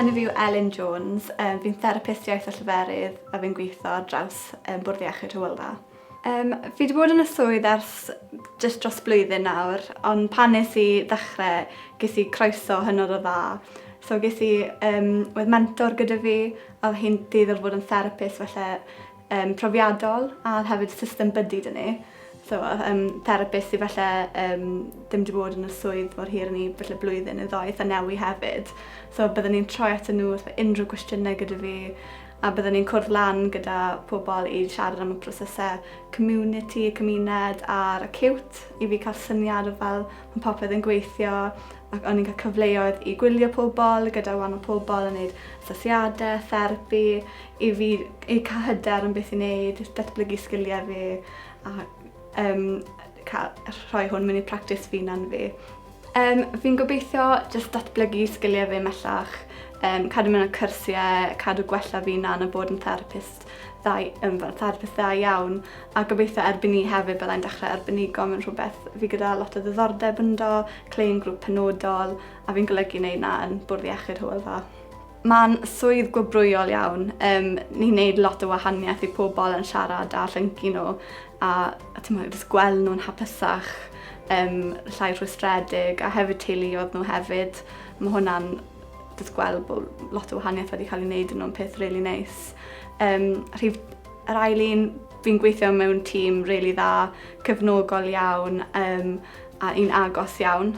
Enw fi yw Elin Jones, um, fi'n therapist iaith a lleferydd a fi'n gweithio ar draws um, Bwrdd Iechyd Hywel Dda. Um, fi wedi bod yn y swydd ers jyst dros blwyddyn nawr, ond pan nes i ddechrau, ges i croeso hynod o dda. So ges i, um, oedd mentor gyda fi, a oedd hi'n dueddol fod yn therapist falle um, profiadol, a oedd hefyd system buddy 'da ni. So um, therapist sydd falle um, ddim wedi bod yn y swydd mor hir ni, falle blwyddyn neu ddoi, eitha newi hefyd. So byddwn ni'n troi at nhw os mae unrhyw gwestiynau gyda fi, a byddwn ni'n cwrdd lan gyda pobl i siarad am y prosesau community, cymuned a'r acute, i fi cael syniad o fel mae popeth yn gweithio, ac o'n i'n cael cyfleoedd i gwylio pobl gyda wahanol pobl yn gwneud asesiadau, therapi, i fi i cael hyder yn beth i wneud, datblygu sgiliau fi a um, cael, rhoi hwn mewn i practis fi na'n fi. Um, fi'n gobeithio jyst datblygu sgiliau fi ymhellach, um, cadw mewn y cyrsiau, cadw gwella fi na'n a bod yn therapist dda, um, fel therapist dda iawn, a gobeithio erbyn ni hefyd byddai'n dechrau arbenigo mewn rhywbeth fi gyda lot o ddiddordeb ynddo, clein grŵp penodol, a fi'n golygu wneud na yn Bwrdd Iechyd Hywel Dda. Mae'n swydd gwobrwyol iawn. Um, ni'n neud lot o wahaniaeth i pobl yn siarad a llyncu nhw a, a ti'n meddwl, jyst gweld nhw'n hapusach, um, llai rhwystredig a hefyd teuluoedd nhw hefyd. Mae hwnna'n jyst gweld bod lot o wahaniaeth wedi cael ei wneud yn nhw'n peth really nice. Um, rhif, yr ail un, fi'n gweithio mewn tîm really dda, cefnogol iawn um, a un agos iawn.